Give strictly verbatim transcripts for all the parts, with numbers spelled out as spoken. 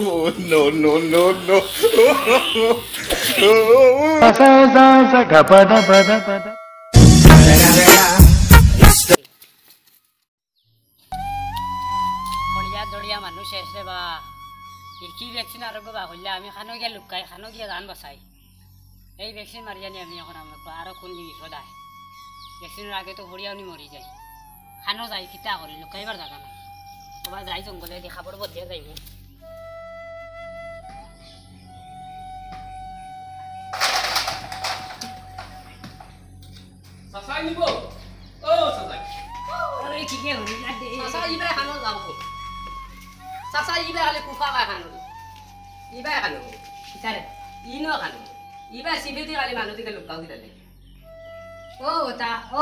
Oh, no, no, no, no. পড়িয়া দড়িয়া মানুষ শেষ রে বা। ই কি ভ্যাকসিন আরোগ্য বা কইলা, আমি খানো গিয়া লুকাই, খানো গিয়া জান বাঁচাই। এই ভ্যাকসিন মারিয়া নি আমি এখন আমরা আরো কোন দিন বিপদ আয়। ভ্যাকসিনের আগে তো পড়িয়াও নি মরি যাই। খানো যাই, কিতা করি, লুকাইবার জাগা নাই। ওবা যাই জঙ্গলে দি খাবার বদলিয়া যাইমু। চাচা নিব? ও চাচা। আরে, কি কে হইল না দে? চাচা, ইবায় খানো যাও গো। চাচা, ইবায় খালি কুফা খায় খানো। ইবায় খানো। কিতারে? ইনো খানো। ইবায় সিবেদি খালি মানুষ দিকে লুকাও দিলে। ও, তা, ও,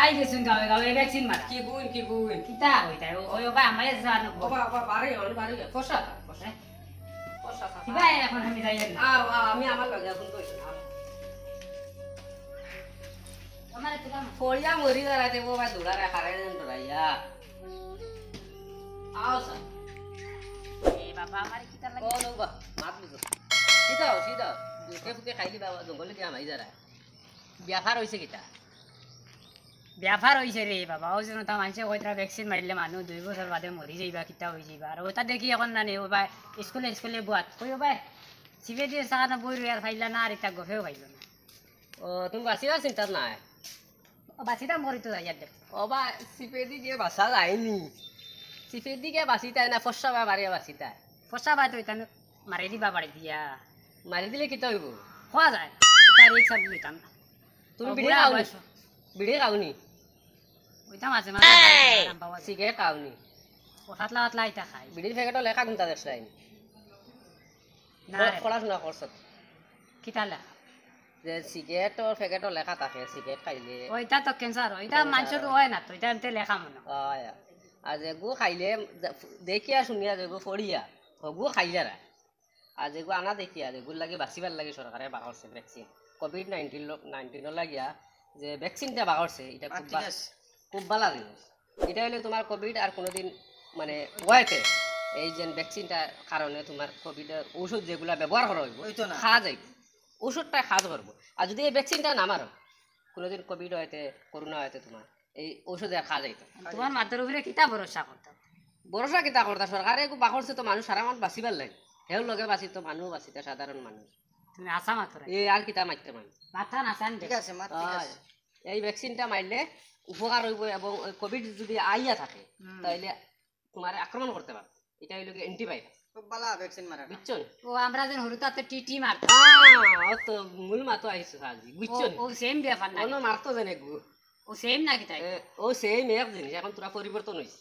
আই গেছুন গাঁওয়ে গাঁওয়ে ভ্যাকসিন মারা। কি গুণ, কি গুণ? কিতা কইতায়? ও, ওই, ওবা, আমারে জানো। ওবা, ওবা, বাড়ি, ওর বাড়ি, ফসা, ফসা। হ্যাঁ? ফসা, ফসা। কিবা এখন আমি যাই না। আও, আও, আমি আমার লগে এখন কইছি, আও। আমারে তো কাম। পড়িয়া মরি দাঁড়াইতে, ও ভাই, দৌড়ারে, হারাই দেন দৌড়াইয়া। আও, স্যার। এ বাবা, আমারে কিতা লাগে? ও, নৌবা, মাত বুঝো। সিধা হও, সিধা হও। দুঃখে ফুকে খাইলি বাবা, জঙ্গলে দিয়া মাই যারা। ব্যাপার হইছে কিতা? ব্যাপার হইছে রে বাবা, ও যেন তা মানষে কইতরা ভ্যাকসিন মারলে মানুষ দুই বছর বাদে মরি যাইবা, কিতা হই যাইবা। আর ওটা দেখি এখন না নে, ও ভাই, স্কুলে, স্কুলে বুয়াত। কই ও ভাই, সিবে দিয়ে সাকানো বই রুয়ার ফাইলা না, আর ইতা গফেও ফাইল না। ও, তুমি বাঁচিবার চিন্তাত নাই? ও, বাঁচিতাম করি তো যাইয়ার দেখ। ও বা, সিপেদি গিয়ে বাঁচা যায়নি। সিপেদি গিয়ে বাঁচিতায় না, ফর্সা বা মারিয়া বাঁচিতায়। ফর্সা বা তো ইতানে মারি দিবা বাড়ি দিয়া। মারি দিলে কিতা হইব? খোয়া যায়। ইতা রিক্স আমি নিতাম না। তুমি ও, বিড়ি বুড়া খাওনি? বয়স। বিড়ি খাওনি? ওইটা মাঝে মাঝে খাই, আরাম পাওয়া যায়। সিগারেট খাওনি? ও, হাতলা হাতলা ইটা খাই। বিড়ির প্যাকেটও লেখা কোনটা দেখছলায়? না রে। পড়াশোনা করছো? কিতা লেখা? যে সিগারেটর প্যাকেটও লেখা থাকে, সিগারেট খাইলে ওইটা তো ক্যান্সার, ওইটা ক্যান্সার মানষর হয়। হয় না তো, এটা এমতে লেখা মনে হয়। হয়। আর যেগু খাইলে, দেখিয়া শুনিয়া যেগু পড়িয়া, হগু খাইলে না। আর যেগু আনা দেখিয়া, যেগুর লাগি বাঁচিবার লাগি সরকারে বার করছে ভ্যাকসিন, কোভিড নাইনটিন ল-, নাইনটিনর লাগিয়া যে ভ্যাকসিনটা বার করছে, এটা খুব আচ্ছা, বা-, ঠিক আছে। খুব ভালা জিনিস। এটা হইলে তোমার কোভিড আর কোনোদিন, মানে, ওয়াইতে এই যে ভ্যাকসিনটার কারণে তোমার কোভিডের ঔষধ যেগুলা ব্যবহার করা হইব, হইতো না। খাওয়া যাইব, ঔষধটা কাজ করবো। আর যদি এই ভ্যাকসিনটা না মারো, কোনোদিন কোভিড হইতে, করোনা হইতে তোমার এই ঔষধে আর খাওয়া যাইতো না। তোমার মাথার উপরে কিতা ভরসা করতাম? ভরসা কিতা করতা? সরকারে এগু বার করছে তো মানুষ সারা মানুষ বাঁচিবার লাগে, হেও লগে বাঁচিতো, মানুষ বাঁচিতা, সাধারণ মানুষ। তুমি আশা মাত্র। এ আর কিতা মারতে মানুষ? মাথা না চান ঠিক আছে, মাত ঠিক আছে। এই ভ্যাকসিনটা মারলে উপকার হইব এবং ওই কোভিড যদি আইয়া থাকে, হুম। তাইলে তোমারে আক্রমণ করতে পারবো। এটা হইলো কি অ্যান্টিভাইরাস। খুব ভালা ভ্যাকসিন মারা। বুঝছো নি? ও, আমরা যেন হুরুতাতে টিটি মারতাম। হ্যাঁ, ও তো মূল মাতো আইছো আজি, বুঝছো ও, নি? ও সেম ব্যাপার না? অন্য মারতো যেন এগু। ও সেম নাকি তাই? এ, ও সেম এক জিনিস, এখন তোরা পরিবর্তন হইছে।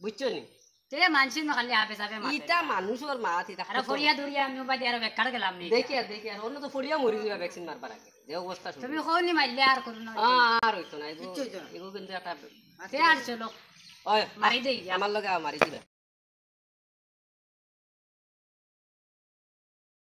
বুঝছো নি? তে মানষে না খালি আবে যাবে মাতে। ইটা মানুষর মাত, ইটা আরে কত ফড়িয়া দড়িয়া আমি উবাদি আরো বেকার গেলাম নি। দেখি আর, দেখি আর, অন্য তো ফড়িয়া মরি যাবে ভ্যাকসিন মারবার আগে। যে অবস্থা শুরু। তুমি কও নি মারলে আর করো না। আ-, আর হইতো না, এগু, কিচ্ছু হইতো না। এগু কিন্তু একটা তে আর চলো। ওই, মারি দেই গিয়া। আমার লগে আও, মারি দিবা।